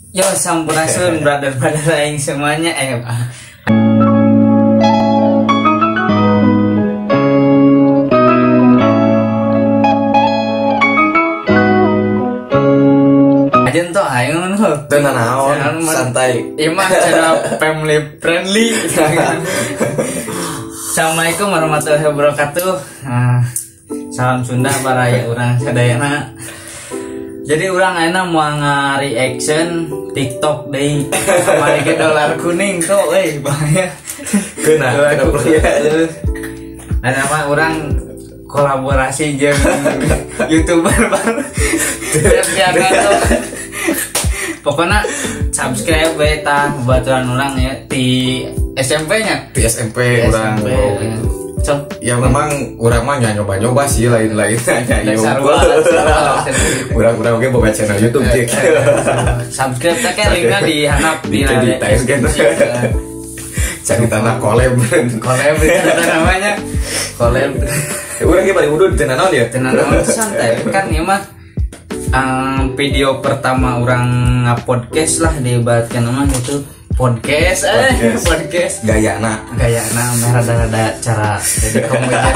Yo sampurasun brother-brother aing semuanya. Ajen tuh aing nu Teu nanaon, santai. Ieu mah cara family friendly. Assalamualaikum warahmatullahi wabarakatuh. Nah, salam Sunda baraya urang sadayana. Jadi urang ayeuna moal nga-reaction TikTok deui. Kamari ge dolar kuning tuh euy bahaya. Kena kuning. Nah, mah urang kolaborasi jeung YouTuber baru. Pokoknya subscribe we tah baturan urang ya di SMP-nya. Di SMP urang. So, ya memang urang mah nyoba-nyoba sih lain-lain nya nyoba. Urang-urang oge boga channel YouTube cek. Subscribe teh kan linknya di handap di deskripsi. Cari tanah collab. Collab itu namanya. Collab. Urang ge bari udud teu nanaon ya? Teu nanaon santai kan ieu mah video pertama urang podcast lah diibaratkan mah gitu. Podcast gayana meh rada-rada cara jadi komunitas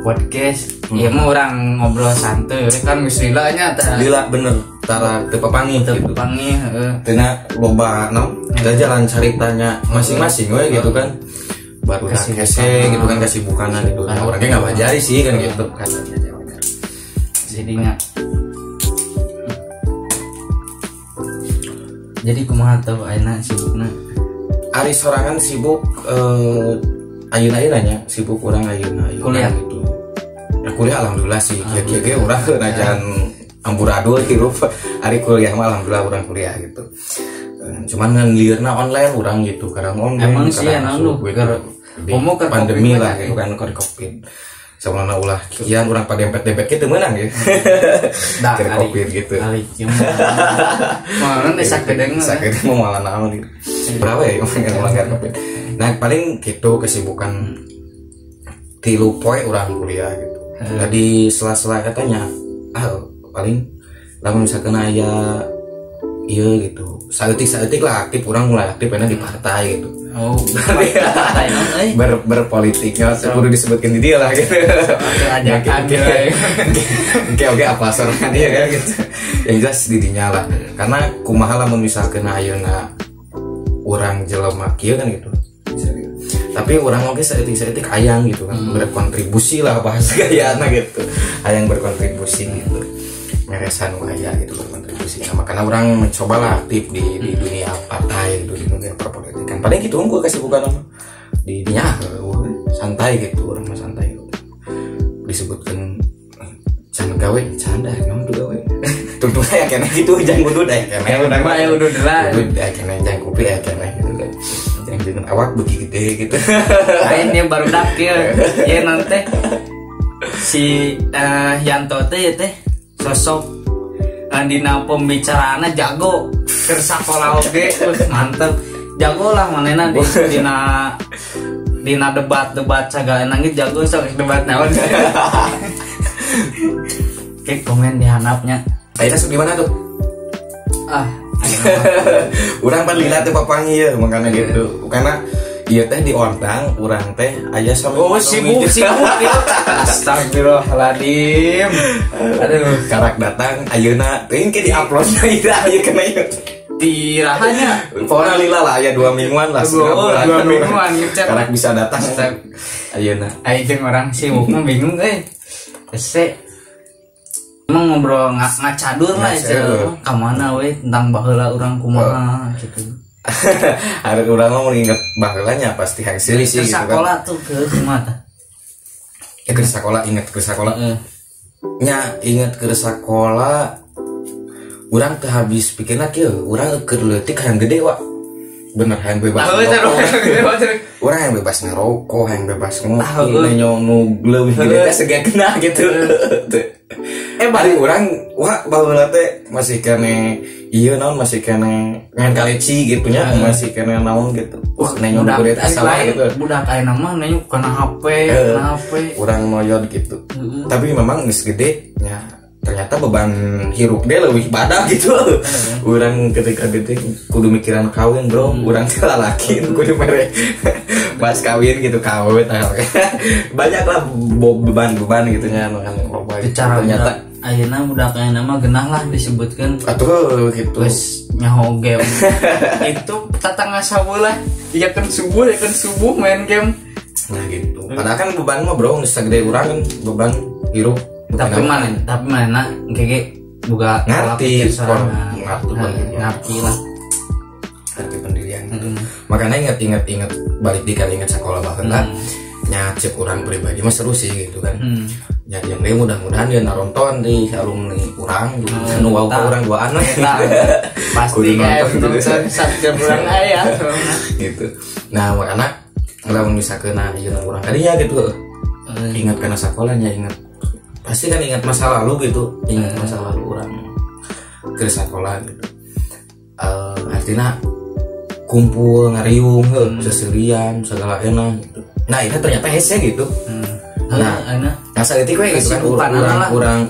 podcast ieu mah urang ngobrol santai kan geus lila nya tah lila bener tara teu papanggih teu papanggih heeh tina loba naon jalan caritanya masing-masing we gitu kan baru hese gitu kan kesibukanna gitu nah urang ge ngabajari sih kan gitu kan jadinya. Jadi kumaha teu ayeuna sibukna? Ari sorangan sibuk ayeuna-ayeuna nya, sibuk urang ayeuna kuliah gitu. Ya kuliah alhamdulillah sih, kieu-kieu ge urang najan amburadul hirup. Ari kuliah mah alhamdulillah urang kuliah gitu. Cuman ngan liurna online urang gitu, kadang online. Emang sih anu lu komo keur pandemi lah gitu kan keur Covid. Samalana ulah kian urang padempet-dempet kitu meunang ya. Da Covid gitu. Ari kieu mah teh sakedeung. Sakedeung mah malah naon gitu. Berapa ya yang melanggar Covid. Nah, paling gitu kesibukan 3 poe urang kuliah gitu. Tadi sela-sela katanya paling lamun misalkan aya ieu gitu. Saeutik-saeutik lah aktif urang mulai aktif enak di partai gitu. Oh, partai berpolitiknya kudu disebutkan di dia lah gitu. Ajakan Oke apa sorangan dia kan gitu. Yang jelas didinya lah. Karena kumaha lamun misalkan ayeuna urang jelema kieu kan gitu. Tapi urang oge saeutik-saeutik hayang gitu kan berkontribusi lah bahasa gayana gitu. Hayang berkontribusi gitu. Meresan aya gitu berkontribusi. Nah, makanya orang mencobalah aktif di dunia partai gitu, di dunia perpolitikan. Paling gitu unggul kesibukan mah. Di dinya santai gitu, orang mah santai gitu. Disebutkan can gawe, canda naon tuh gawe. Tuntung aya keneh gitu jang udud aya keneh urang mah aya udud lah. Udud aya keneh jang kopi aya keneh gitu kan. Jang jeung awak beuki gede gitu. Lain nya barudak kieu. Ieu nanti si Yanto teh teh sosok dina pembicaraanna jago keur sakola oge mantep jago lah manehna di dina debat-debat sagalana ge jago sok debat naon. Oke komen di handapnya. Ayeuna sok di mana tuh? Urang pan lila teh papanggih ye makana gitu. Karena ieu teh diondang urang teh aya sama. Oh sibuk sibuk ya. Astagfirullahaladzim. Aduh, karak datang ayeuna teuing ke di-upload ieu aya kena ieu. Tirahanya pokona lila lah aya 2 mingguan lah. 2 mingguan ngechat. Karak bisa datang ayeuna. Aing jeung orang sibuk mah bingung euy. Hese. Emang ngobrol ngacadur lah itu. Ka mana we tentang baheula urang kumaha gitu. Hari urang mah inget baheulanya pasti hayang seuri sih gitu kan. Sekolah tuh ke kumaha tah? Ya ke sekolah inget ke sekolah. Nya inget ke sekolah urang teh habis pikirna kieu, urang keur leutik hayang gede wa. Bener hayang bebas. Urang hayang bebas ngerokok, hayang bebas ngopi, nenyo nu leuwih gede teh segena gitu. Bari urang wah baheula teh masih kene ieu naon masih kene ngan kaleci gitu nya masih kene naon gitu. Nenyo nu gede teh salah gitu. Budak ayeuna mah nenyo kana HP, kana HP. Urang noyod gitu. Tapi memang geus gede nya Ternyata beban hirup dia lebih badak gitu. Urang ketika gede kudu mikiran kawin bro, urang teh lalaki kudu mere pas kawin gitu kawin. Banyak lah beban-beban gitu nya anu kan loba gitu. Ternyata ayeuna budak ayeuna mah genah lah disebutkeun. Atuh gitu. Geus nyaho game. Itu tatangga sabulah, ieu kan subuh main game. Nah gitu. Padahal kan beban mah bro geus sagede urang kan beban hirup. Tapi mana kayak buka ngerti ngerti lah ngerti pendirian gitu. Makanya ingat balik dikali ingat sekolah baheula nya cek urang pribadi mah seru sih gitu kan. Ya yang lain mudah-mudahan dia nonton di alumni urang gitu. Nu wau ka urang duaan we. Pasti kayak nonton subscribe urang aya gitu. Nah makanya lamun misalkeun ieu urang kadinya gitu. Ingat kana sekolahnya, ingat pasti kan ingat masa lalu gitu, ingat masa lalu orang ke sekolah gitu. Artinya kumpul ngariung, seserian segala enak gitu. Nah ini ternyata hese gitu. Nah saeutik we gitu kan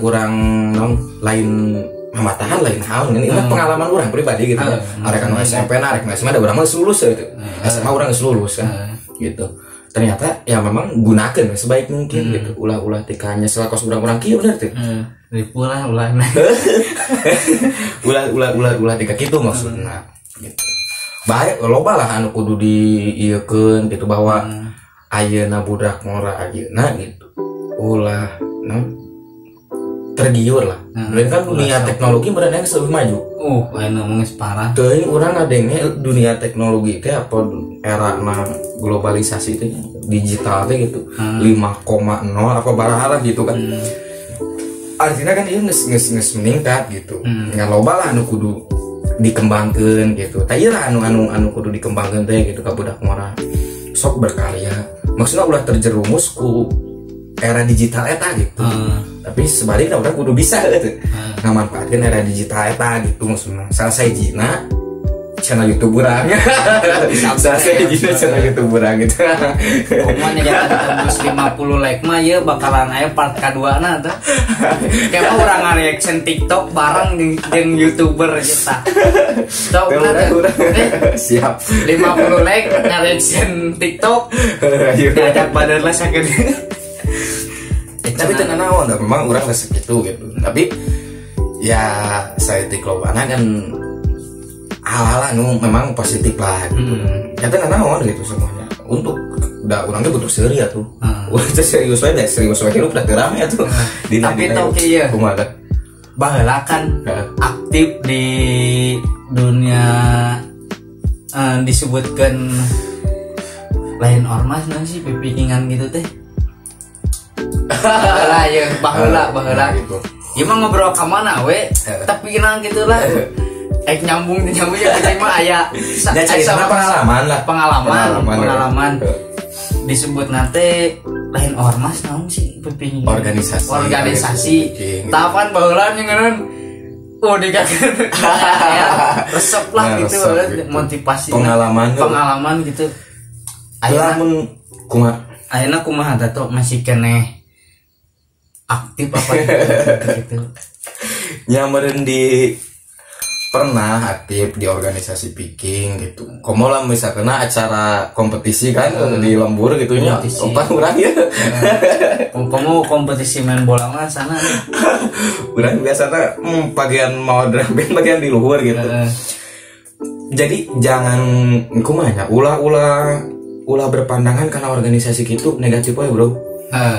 urang non lain mamatahan lain hal ini pengalaman urang pribadi gitu. Arek anu SMP na arek SMA da urang mah lulus gitu. SMA urang geus lulus kan gitu. Ternyata ya memang gunakan sebaik mungkin gitu. Ulah-ulah tikanya selakos urang-urang kieu bener teh. Ripuh lah ulah. Ulah tika kitu maksudna gitu. Baik loba lah anu kudu diieukeun gitu bahwa ayeuna budak ngora ayeuna gitu. Ulah naon tergiur lah. Lain kan dunia teknologi berenang lebih maju. Ayeuna mah geus parah. Teuing urang ngadenge dunia teknologi teh apa era na globalisasi teh digital teh gitu. 5,0 apa baraha lah gitu kan. Artinya kan ieu geus meningkat gitu. Ngan loba lah anu kudu dikembangkeun gitu. Tah ieu lah anu kudu dikembangkeun teh gitu ka budak ngora. Sok berkarya. Maksudna ulah terjerumus ku era digital eta gitu. Tapi sebaliknya orang kudu bisa gitu. Ngamanfaatkeun era digital eta gitu maksudna. Salah sahijina channel YouTube urang. Salah sahijina channel YouTube urang gitu. Kumaha nya tembus 50 like mah ieu bakalan aya part kadua-na tah. Kayak mah urang reaction TikTok bareng jeung YouTuber kita. Sok siap. 50 like reaction TikTok. Diajak badan lah sakeun. Tapi tenang naon, memang orang resep gitu gitu. Tapi ya saya tiklobana kan hal-hal anu memang positif lah gitu. Ya tenang naon gitu semuanya. Untuk da urangnya butuh serius ya tuh. Urang teh serius wae, serius wae hirup da teu rame atuh. Tapi tau kieu kumaha baheula kan aktif di dunia disebutkan lain ormas naon sih pipikingan gitu teh. Baheula ya, baheula gitu. Ieu mah ngobrol ka mana we, tapi nang kitu lah. Nyambung ya penting mah aya pengalaman lah. Pengalaman. Disebut nanti lain ormas naon sih piping organisasi. Tapan baheula nyeungeun oh dikakeun resep lah gitu, motivasi pengalaman gitu. Ayeuna mun kumaha? Ayeuna kumaha tah tuh masih keneh aktif apa gitu. Ya meureun di pernah aktif di organisasi Viking gitu. Komo lah misalkan acara kompetisi kan di lembur gitu nya. Opan urang ya. Komo kompetisi main bola mah sana. Urang biasana bagian mau drum band bagian di luhur gitu. Jadi jangan kumaha nya ulah berpandangan karena organisasi gitu negatif we bro.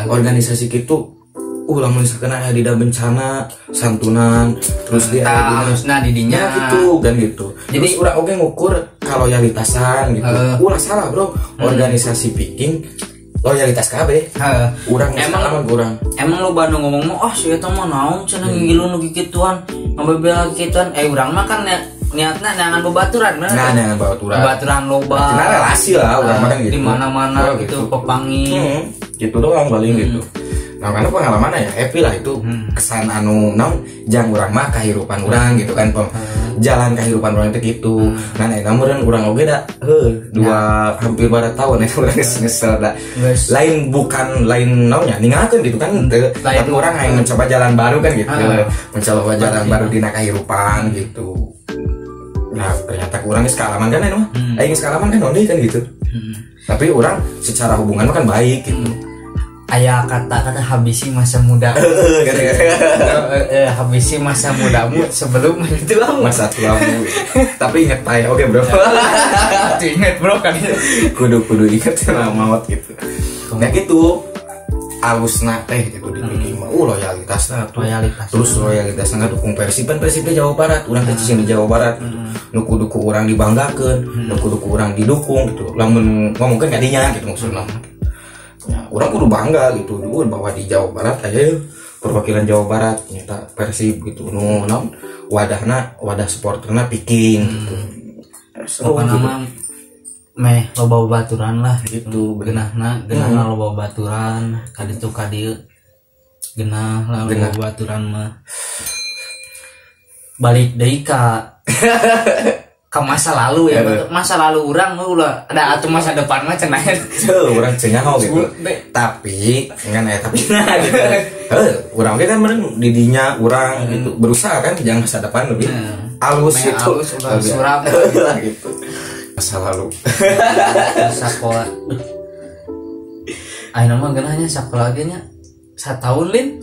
Organisasi gitu ulah misalkan aya dida bencana santunan terus di harusna di dinya gitu kan gitu. Jadi terus urang oge ngukur kaloyalitasan gitu. Ulah salah bro. Organisasi Viking loyalitas kabeh. Urang emang urang. Emang lo Bandung ngomong mah oh si eta mah naon cenah ngilu nu kikituan, ngabebel kikituan. Urang mah kan niatna neangan bebaturan bener. Nah, neangan babaturan. Babaturan loba. Artinya relasi lah urang mah kan gitu. Di mana-mana gitu pepangi. Gitu doang paling gitu. Nah, karena pengalaman ya happy lah itu kesan anu naon jang urang mah kahirupan urang gitu kan. Jalan kehidupan urang teh kitu. Nah, eta meureun urang oge da heuh dua hampir 2 tahun eta urang geus nyesel da. Lain bukan lain naonnya ninggalkeun gitu kan teu, tapi urang hayang mencoba jalan baru kan gitu. Mencoba jalan baru dina kehidupan gitu. Nah, ternyata urang geus kaalaman kan mah. Aing geus kaalaman kan onde kan gitu. Tapi urang secara hubungan mah kan baik gitu. Aya kata-kata habisi masa muda. Habisi masa mudamu sebelum itu lah masa tuamu. Tapi ingat payah oke bro. Ingat bro kan. Kudu ingat sama maut gitu. Nah gitu. Alusna teh gitu di mah loyalitasna tuh. Loyalitas. Terus loyalitasna dukung Persib kan Persib teh Jawa Barat, urang teh cicing di Jawa Barat gitu. Nu kudu ku urang dibanggakeun, nu kudu ku urang didukung gitu. Lamun ngomongkeun ka dinya gitu maksudna. Ya, urang kudu bangga gitu bahwa di Jawa Barat aja ya, perwakilan Jawa Barat nyata Persib gitu nu naon wadahna wadah supporterna Viking gitu. Pokokna mah meh loba baturan lah gitu genahna loba baturan kaditu kadieu genah lah loba baturan mah balik deui ka masa lalu ya, masa lalu urang ulah ada atuh masa depan mah cenah. Heuh, urang cenah gitu. Tapi ngan aya tapi nah gitu. Heuh, urang ge kan meureun di dinya urang gitu berusaha kan jangan masa depan lebih alus gitu. Alus ulah suram lah gitu. Masa lalu. Sekolah. Ayeuna mah geunahnya sakola ge nya satahun lin.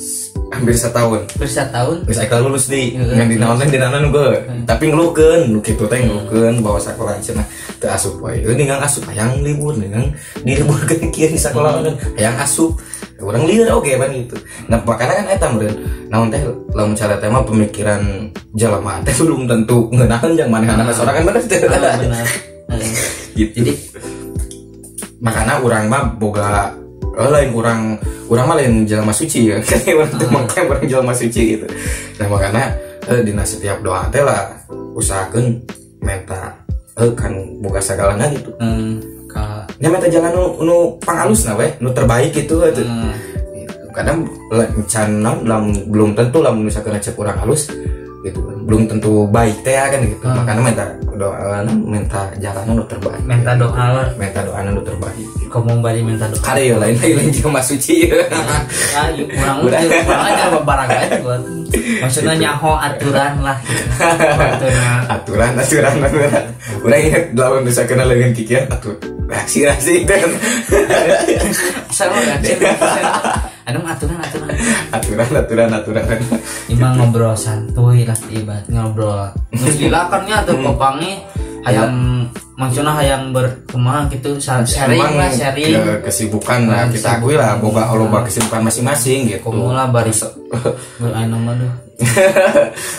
Hampir setahun. Hampir setahun. Geus aya lulus di ngan dina online dina naon ge. Tapi ngeluhkeun nu kitu teh ngeluhkeun bahwa sakola cenah teu asup wae. Euy ningang asup hayang libur ningang diliburkeun kieu di sakola kan hayang asup. Urang lieur oge pan gitu. Nah, makana kan eta meureun naon teh lamun cara teh mah pemikiran jelema teh belum tentu ngeunaheun jang manehna sorangan bener teh. Bener. Gitu. Jadi makana urang mah boga lain urang mah lain jelema suci ya kan urang teh mangka urang jelema suci gitu. Nah makana dina setiap doa teh lah usahakeun menta kan boga sagalana gitu. Nya menta jalan nu pangalusna we, nu terbaik gitu atuh. Gitu. Kadang can naon belum tentu lamun misalkan cek urang halus gitu belum tentu baik teh kan gitu. Makanya minta doa minta jalanan nu terbaik. Minta doa lah. Minta doa nu terbaik. Kamu bari minta doa. Kare yo lain jelema suci. Ya, urang aja barang aja buat. Maksudnya nyaho aturan lah. Aturan. Urang inget lamun bisa kena leungeun kikian atuh. Reaksi kan. Sama reaksi. Anu aturan. Aturan. Imang ngobrol santuy lah ibarat ngobrol. Geus dilakannya atuh papangi hayang maksudna hayang berkembang gitu sharing lah sharing. Kesibukan lah kita akui lah boga loba kesibukan masing-masing gitu. Komo lah baris anu mah duh.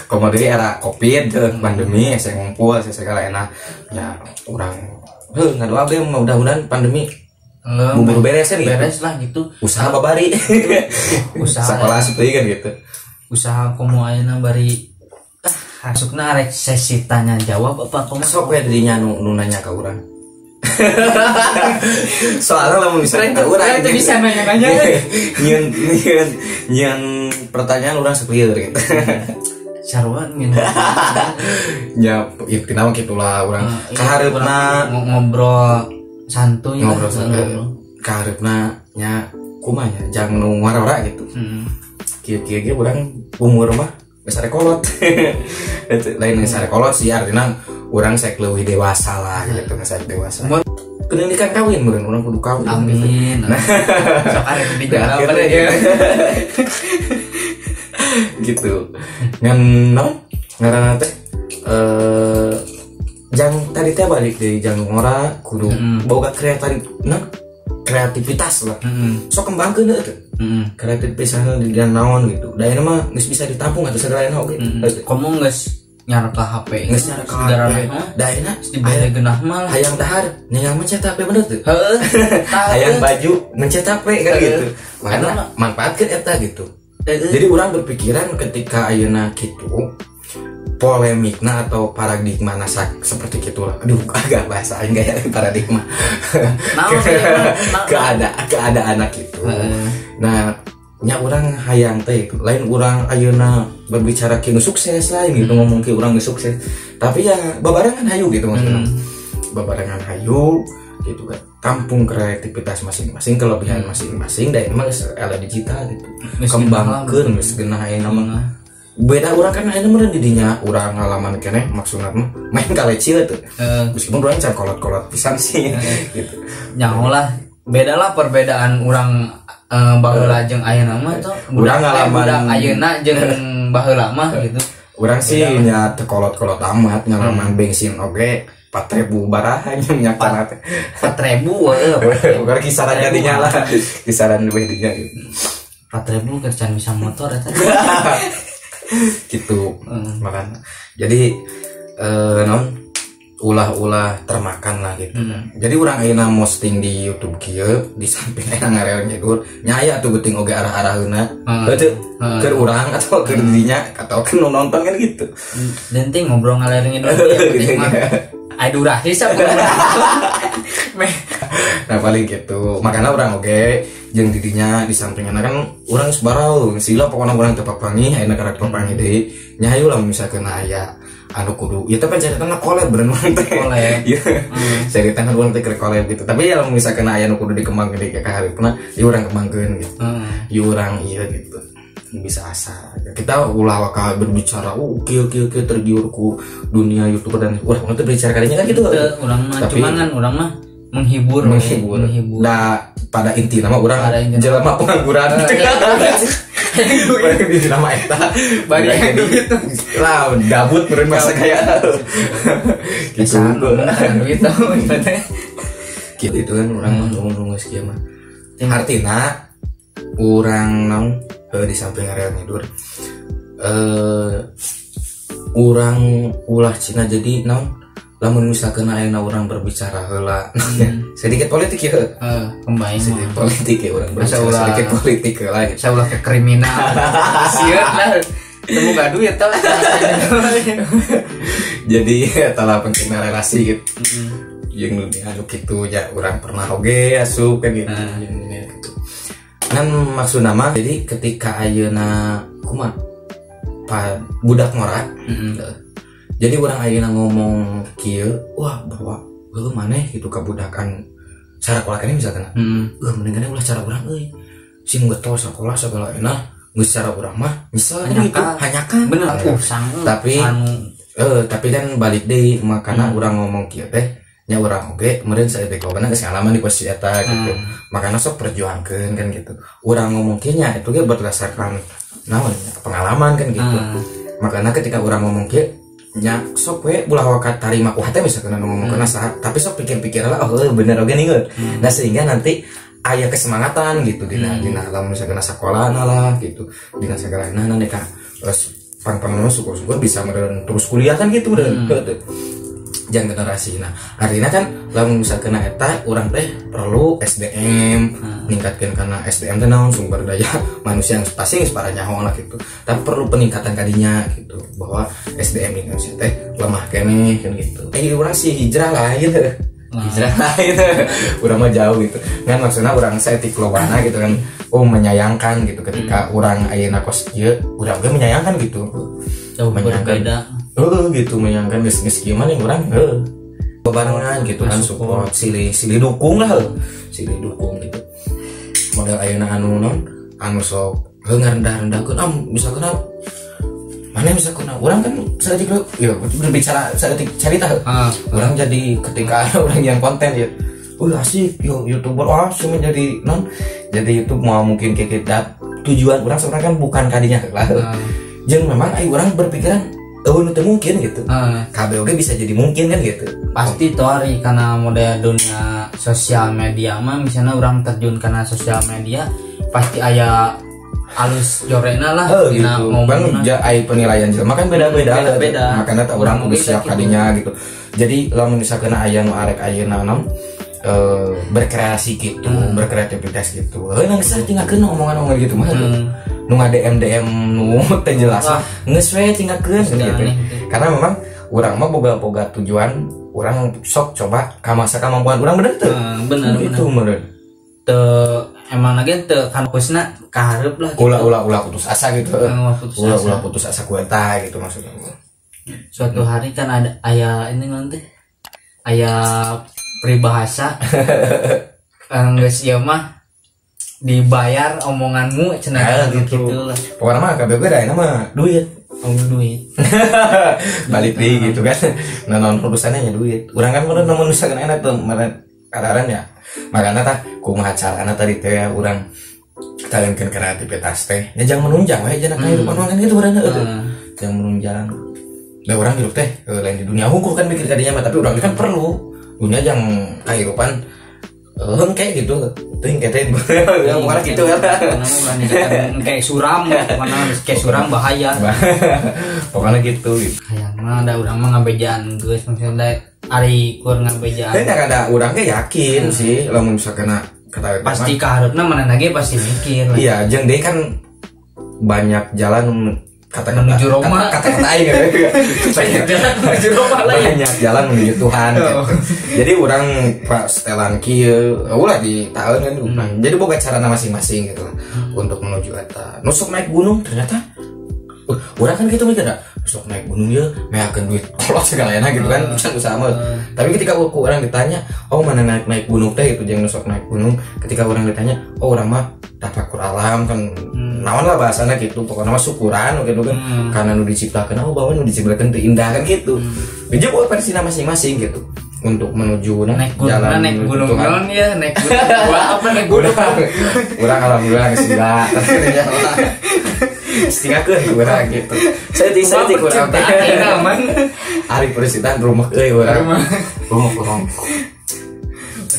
Komo deui era Covid pandemi saya ngumpul saya segala enak ya urang heuh ngadoa ge mudah-mudahan pandemi bubur beres kan gitu. Beres lah gitu. Usaha babari. Usaha sekolah seperti kan gitu. Usaha komo ayeuna bari masukna rek sesi tanya jawab apa komo sok we dinya nu nanya ka urang. Soalnya lamun bisa ka urang itu bisa nanya-nanya. Nyeun pertanyaan urang sok lieur gitu. Sarua nyeun. Ya intina mah kitulah urang. Kahareupna ngobrol santuy ngobrol santuy kahareupna nya kumaha nya jang nu ngarora gitu. Kieu-kieu ge urang umur mah geus arek kolot. Lain geus arek kolot sih artinya urang sek leuwih dewasa lah gitu geus arek dewasa. Kudu nikah kawin meureun urang kudu kawin. Amin. Sok arek dijawab ya. Gitu. Ngan naon ngaranna teh jang tadi teh balik dari jang ngora kudu boga kreativitas lah. Sok kembangkeun teh. Kreativitas di naon gitu. Da ayeuna mah geus bisa ditampung atuh sagalana oge. Komo geus nyarek ka HP. Geus nyarek ka HP. Da ayeuna dibere geunah mah lah. Hayang dahar ningal mencet HP bener teu? Heeh. Hayang baju mencet HP kan gitu. Makana manfaatkeun eta gitu. Jadi orang berpikiran ketika ayeuna kitu polemikna atau paradigma nasa seperti gitulah. Aduh, agak bahasa aing gaya paradigma. Keadaan anak itu. Nah, Nya urang hayang teh lain urang ayeuna berbicara kieu sukses lain gitu, ngomong kieu urang geus sukses. Tapi ya babarengan hayu gitu maksudnya. Babarengan hayu gitu kan. Kampung kreativitas masing-masing, kelebihan masing-masing, da emang geus era digital gitu. Kembangkeun geus geunah ayeuna mah. Beda urang kan ayeuna meureun di dinya urang ngalaman keneh maksudna mah main kalecil tuh. Meskipun urang can kolot-kolot pisan sih gitu. Nyaho lah, beda lah perbedaan urang baheula jeung ayeuna mah tuh. Urang ngalaman budak ayeuna jeung baheula mah gitu. Urang sih nya teu kolot-kolot amat ngalaman bensin oge 4.000 baraha nya minyak tanah teh. 4.000 heuh. Bukan kisaran jadinya lah. Kisaran lebih dinya gitu. 4.000 kerjaan bisa motor eta. Gitu. Makan. Jadi non ulah-ulah termakan lah gitu. Jadi urang ayeuna posting di YouTube kieu di samping ayeuna ngarel nyedur nya aya atuh geuting oge arah-araheuna. Heuh keur urang atau keur dirinya atau keur nu nonton kan gitu. Penting ngobrol ngaler ngidul penting mah. Aya durasi sabulan. Nah paling gitu. Makana urang oge jeung dirinya di sampingna kan urang geus barau sila pokona urang teu papanggih ayeuna karek papanggih deui. Nya hayu lah misalkeun aya anu kudu ya tapi caritana collab bener urang teh. Collab. Iya. Caritana urang teh keur collab gitu. Tapi ya lamun misalkeun aya nu kudu dikembangkeun deui ka hareupeuna, ya urang kembangkeun gitu. Ya urang ieu gitu. Bisa asa. Kita ulah waka berbicara, oh kieu kieu kieu tergiur ku dunia YouTuber dan urang teh berbicara kadinya kan gitu. Urang mah cuman kan urang mah menghibur. Nah, pada inti nama urang jelema pengangguran gitu. Pada inti nama eta bari duit lah gabut meureun masa kaya gitu. Duit teh. Gitu kan urang mah ngomong geus kieu mah. Artina urang naon di samping area ngidur urang ulah Cina jadi naon lamun misalkan ayeuna urang berbicara heula sedikit politik ya kembang sedikit politik ya urang berbicara sedikit politik heula gitu. Saya ulah ke kriminal sieun lah temu gaduh ya tah. Jadi eta lah pentingna relasi gitu. Jeung dunia anu kitu ya urang pernah oge asup kan gitu. Gitu. Kan maksud nama jadi ketika ayeuna kumaha budak ngora jadi urang ayeuna ngomong kieu wah bahwa heuh maneh gitu kabudakan cara keneh misalkan mendingan ulah cara urang euy sing getol sakola sagala enak geus cara urang mah nyesel gitu hanyakan bener tapi tapi kan balik deui makana urang ngomong kieu teh nya urang oge meureun saeutik lobana geus ngalaman di posisi eta gitu. Makana sok perjuangkeun kan gitu. Urang ngomong kieu nya itu ge berdasarkan naon pengalaman kan gitu. Makana ketika urang ngomong kieu nya sok we ulah waka tarima ku hate misalkan anu ngomongkeun saha, tapi sok pikir-pikir lah oh bener oge nih. Nah sehingga nanti aya kesemangatan gitu dina dina lamun misalkan sakolana lah gitu. Dina sagalana nanti ka terus pang-pang syukur-syukur bisa meureun terus kuliah kan gitu meureun. Jangan generasi. Nah, artinya kan lamun misalkan eta urang teh perlu SDM, ningkatkeun karena SDM teh naon sumber daya manusia yang pasti geus para nyaho lah gitu. Tapi perlu peningkatan kadinya gitu bahwa SDM Indonesia teh lemah keneh kan gitu. Urang sih hijrah lah gitu. Hijrah lah gitu. Urang mah jauh gitu. Kan maksudnya urang saeutik lobana gitu kan. Oh menyayangkan gitu ketika urang ayeuna kos ieu, urang ge menyayangkan gitu. Jauh berbeda. Gitu menyangkan geus kieu mah urang bebarengan gitu kan support silih dukung lah silih dukung gitu model ayeuna anu non anu sok ngarendah-rendahkeun bisa kena mana bisa kena urang kan saeutik ya berbicara saeutik carita urang jadi ketika ada orang yang konten ya asik yo YouTuber semua jadi non jadi YouTube mau mungkin kayak kita tujuan urang sebenarnya kan bukan kadinya lah jeung memang ai urang berpikiran itu mungkin gitu. KBOG bisa jadi mungkin kan gitu. Pasti toari karena model dunia sosial media mah misalnya orang terjun karena sosial media pasti aya alus jorena lah gitu. Bang ja ai penilaian jelema kan beda-beda. Makanya tak urang kudu siap kadinya gitu. Jadi lamun misalkan aya nu arek ayeuna naon berkreasi gitu, berkreativitas gitu. Heuh nang geus tinggalkeun omongan-omongan gitu mah. Nu nga-DM DM nu teu jelas geus we tinggalkeun gitu. Karena memang urang mah boga-boga tujuan, urang sok coba ka masa kemampuan urang bener teu? Bener gitu bener. Teu Emang lagi teu kan fokusna ka hareup lah gitu. Ulah putus asa gitu. Ulah putus asa ku eta gitu maksudnya. Suatu hari kan ada aya ini nanti aya peribahasa geus ieu mah dibayar omonganmu cenah gitu lah. Pokoknya mah kabeh ge da mah duit. Duit. Balik deui gitu kan. Nah, non urusannya nya duit. Urang kan mun namun misalkan enak tuh kararan ya. Makanya tah kumaha carana tadi teh urang talentkeun kreativitas teh. Nya jangan menunjang we jangan kehidupan urang kan gitu urang heuh. Jangan menunjang. Da urang hidup teh lain di dunia hukum kan mikir kadinya mah, tapi urang kan perlu dunia jang kehidupan hengke gitu. Teuing teh bukan gitu kan. Kayak suram mana kayak suram bahaya. Pokoknya gitu gitu. Hayang mah da urang mah ngabejaan geus maksudna ari kur ngabejaan. Teh kada urang ge yakin sih lamun misalkan kata pasti ka hareupna mana lagi pasti mikir. Iya, jeung deui kan banyak jalan kata-kata menuju Roma, kata-kata aing banyak jalan menuju Roma lain. Banyak jalan menuju Tuhan gitu. Jadi orang pas setelan kieu ulah di tahun kan urang. Jadi boga carana masing-masing gitu lah untuk menuju eta. Nusuk naik gunung ternyata orang kan gitu mikir dah, nusuk naik gunung ya meakeun duit kolot segalana gitu kan can usaha mah. Tapi ketika orang ditanya, oh mana naik gunung teh gitu jeung nusuk naik gunung, ketika orang ditanya, oh orang mah tafakur alam kan naon lah bahasana gitu, pokoknya mah syukuran gitu kan karena nu diciptakeun, oh bahwa nu diciptakeun teu indah kan gitu. Jadi boga versina masing-masing gitu untuk menuju naik gunung, jalan naik gunung non ya, naik gunung gua apa naik gunung. Urang alhamdulillah geus gila. Setengahkeun urang gitu. Saya ti kurang ari percintaan rumah euy urang.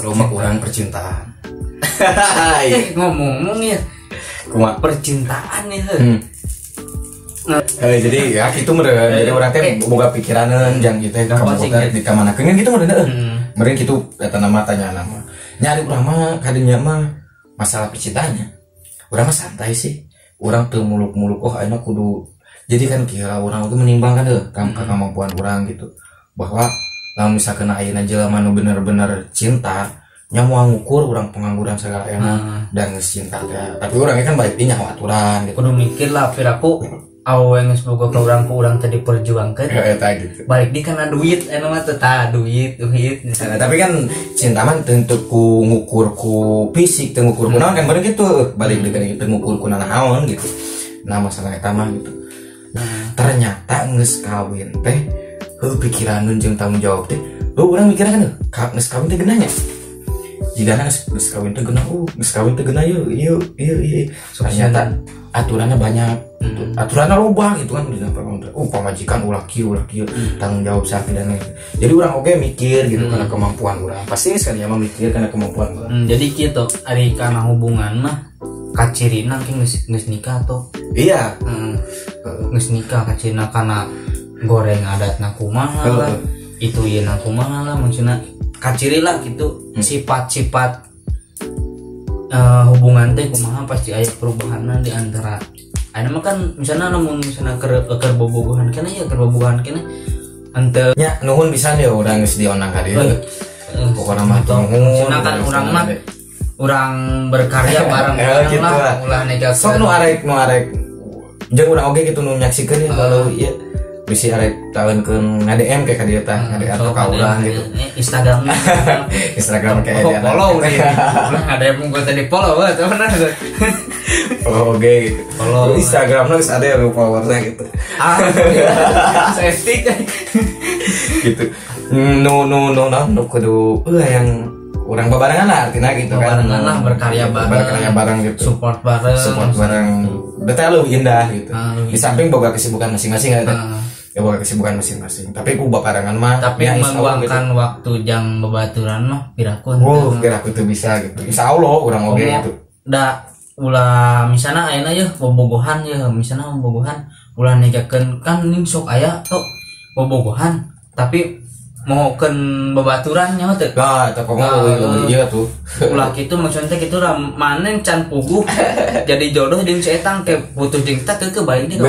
Rumah urang percintaan. Ngomong-ngomong ya. Kumaha percintaan ya. Jadi ya gitu meureun. Jadi urang teh boga pikiraneun jang ieu teh kaboga di kamanakeun kan gitu meureun heuh. Meureun kitu eta nama tanya nama. Nyari urang mah kadinya mah masalah percintaannya. Urang mah santai sih. Urang teu muluk-muluk oh ayeuna kudu. Jadi kan kira urang itu menimbangkan heuh kemampuan urang gitu. Bahwa lamun misalkan ayeuna jelema nu bener-bener cinta nya moal ngukur urang pengangguran segala enak dan geus cinta teh. Tapi urangnya kan balik dinya aturan gitu. Kudu mikir lah piraku awewe geus boga ka urang ku urang teh diperjuangkeun. Eta gitu. Balik di kana duit anu mah teh tah duit. Nah, tapi kan cinta mah teu ku ngukur ku fisik, teu ngukur ku naon kan bener gitu. Balik di kana teu ngukur ku naon gitu. Nah, masalah eta mah gitu. Ternyata geus kawin teh heuh pikiran jeung tanggung jawab teh. Heuh urang mikirna kan geus kawin teh geunahnya. Jigana geus kawin teh geunah, geus kawin teh geunah ieu. Ternyata aturannya banyak gitu. Aturannya loba gitu kan di pamajikan ulah kieu tanggung jawab sakit dan lain. Jadi urang oge mikir gitu karena kemampuan urang. Pasti sekali mah mikir karena kemampuan urang. Jadi kieu ari kana hubungan mah kacirina engke geus nikah atau iya. Geus nikah kacirina kana goreng adatna kumaha lah. Itu ieu na kumaha lah maksudna kaciri lah gitu sifat-sifat hubungan teh kumaha pasti aya perubahanna di antara aya mah kan misalnya namun misalnya keur bobogohan kana ya keur bobogohan kana henteu nya nuhun pisan ya urang geus dionang ka dieu pokona mah nuhun kan urang mah urang berkarya bareng gitu lah ulah negatif sok nu arek jeung urang oge kitu nu nyaksikeun ya kalau ieu bisi arek taunkeun nga-DM kayak ka dieu tah, nga-DM atau ka urang gitu. Instagram. Instagram kayak dia. Follow nih. Lah ada-DM gua tadi follow teman. Follow oge gitu. Follow Instagram geus ada yang followersnya gitu. Ah. Safety gitu. No kudu yang urang babarengan lah artinya gitu kan. Babarengan lah berkarya bareng. Berkarya bareng gitu. Support bareng. Support bareng. Detail lebih indah gitu. Di samping boga kesibukan masing-masing gitu. Ya boga kesibukan masing-masing. Tapi ku babarengan mah tapi ya, meluangkan gitu. Waktu jang babaturan mah piraku. Oh, piraku tuh bisa gitu. Insyaallah urang oge gitu. Da ulah misalna ayeuna yeuh bobogohan yeuh, misalna bobogohan ulah negakeun kan ning sok aya tok bobogohan tapi mohokeun babaturan nya teh. Lah, eta komo ieu tuh. Ulah kitu maksudna teh kitu lah maneh can puguh jadi jodoh jeung si etang teh putus jeung eta teu balik deui.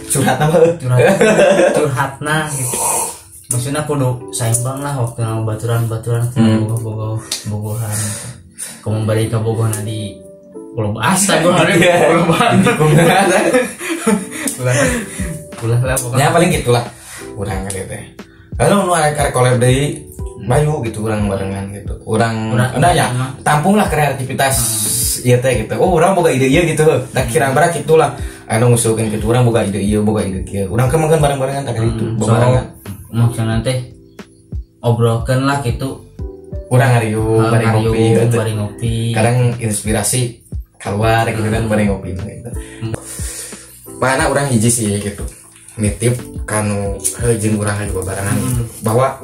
Curhatna mah. Curhatna gitu. Maksudna kudu saimbang lah waktu babaturan-baturan bogoh-bogohan. Komo bari kabogohna di Pulau Asa gua hari Pulau Bandung. Ulah lah pokoknya. Ya paling gitulah urang ka teh. Lalu nu arek collab deui Bayu gitu urang barengan gitu. Urang udah ya tampunglah kreativitas ieu teh gitu. Oh urang boga ide ieu gitu. Da kirang bara gitulah. Anu ngusulkeun gitu urang boga ide ieu, boga ide kieu. Urang kan makan bareng-barengan tak itu, barengan. Maksudna teh obrolkeun lah gitu. Urang ngariung bari ngopi gitu. Bari ngopi. Kadang inspirasi keluar gitu kan bari ngopi gitu. Mana urang hiji sih gitu. Nitip kanu jeung urang juga barengan gitu. Bahwa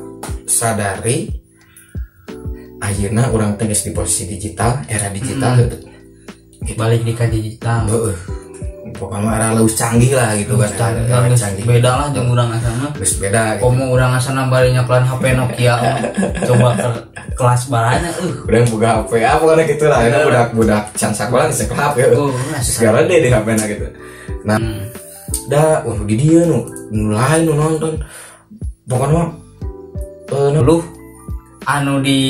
sadari ayeuna urang teh geus di posisi digital, era digital gitu. Balik di ka digital. Heeh. Pokoknya era leuwih canggih lah gitu kan. Era canggih. Beda lah jeung urang asalna. Geus beda gitu. Komo urang asalna bari nyekelan HP Nokia. Coba ke kelas baranya Urang boga HP apa pokoknya gitu lah. Ayeuna budak-budak can sakola geus nyekel HP. Segala deh di HP-na gitu. Nah, dah wah di dieu nu lain nu nonton. Pokoknya lu anu di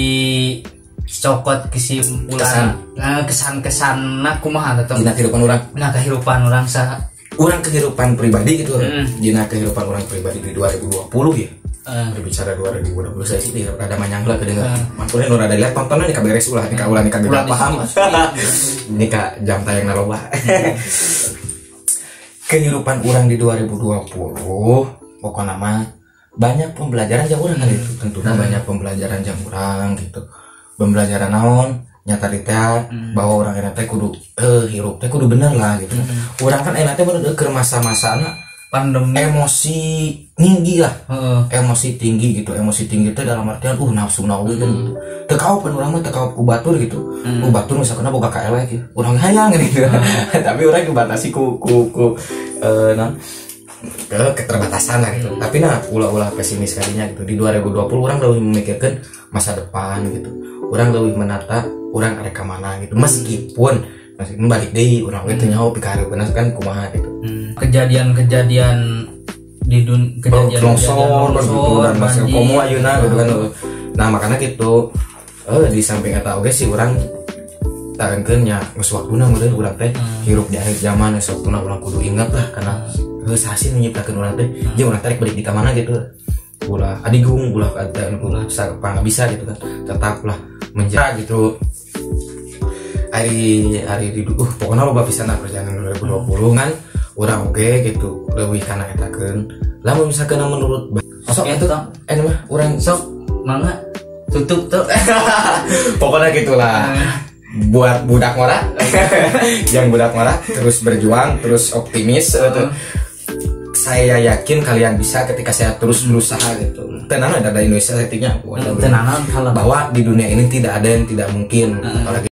cokot kesimpulan kesan-kesanna kumaha tetep dina kehidupan urang. Nah kehidupan urang sa urang kehidupan pribadi gitu. Dina kehidupan urang pribadi di 2020 ya. Berbicara 2020 saya sih rada manyang lah kedengar. Maksudnya nu rada lihat tontonan di kaberes ulah di kaulah di kabeh paham. Ini ka jam tayang loba. Kehidupan urang di 2020 pokokna mah banyak pembelajaran jang urang kan itu tentunya banyak pembelajaran jang urang gitu. Pembelajaran naon nyata teh bahwa urang enak teh kudu hirup teh kudu bener lah gitu. Urang kan enak teh bener keur masa-masana pandemi emosi tinggi lah. Emosi tinggi gitu, emosi tinggi teh dalam artian nafsu nawe kan gitu. Teu kaopeun urang mah teu kaop ku batur gitu. Ku batur misalkan boga ka elek gitu. Urang hayang gitu. Tapi urang dibatasi ku naon keterbatasan lah gitu. Tapi nah ulah-ulah pesimis kalinya gitu. Di 2020 orang lebih memikirkan masa depan gitu. Orang lebih menata orang arek ka mana gitu. Meskipun balik deui urang we teu nyaho pikahareupeunna kan kumaha gitu. Kejadian-kejadian di dunia kejadian longsor gitu dan masih komo ayeuna gitu kan. Nah, makanya gitu di samping eta oge sih urang taenkeun nya geus waktuna meureun urang teh hirup di akhir zaman geus waktuna urang kudu inget lah karena geus hasil nyiptakeun urang teh jeung urang tarik balik di ka mana gitu. Ulah adigung ulah ulah sapang bisa gitu kan. Tetaplah menjaga gitu. Hari di pokoknya loba pisan lah perjalanan 2020 kan urang oge gitu leuwih kana etakeun. Lamun misalkan menurut sok atuh mah urang sok mangga tutup tuh. Pokoknya gitulah. Buat budak ngora yang budak ngora terus berjuang, terus optimis. Saya yakin kalian bisa ketika saya terus berusaha gitu. Tenang ada Indonesia settingnya. Tenang kalau bahwa di dunia ini tidak ada yang tidak mungkin. Apalagi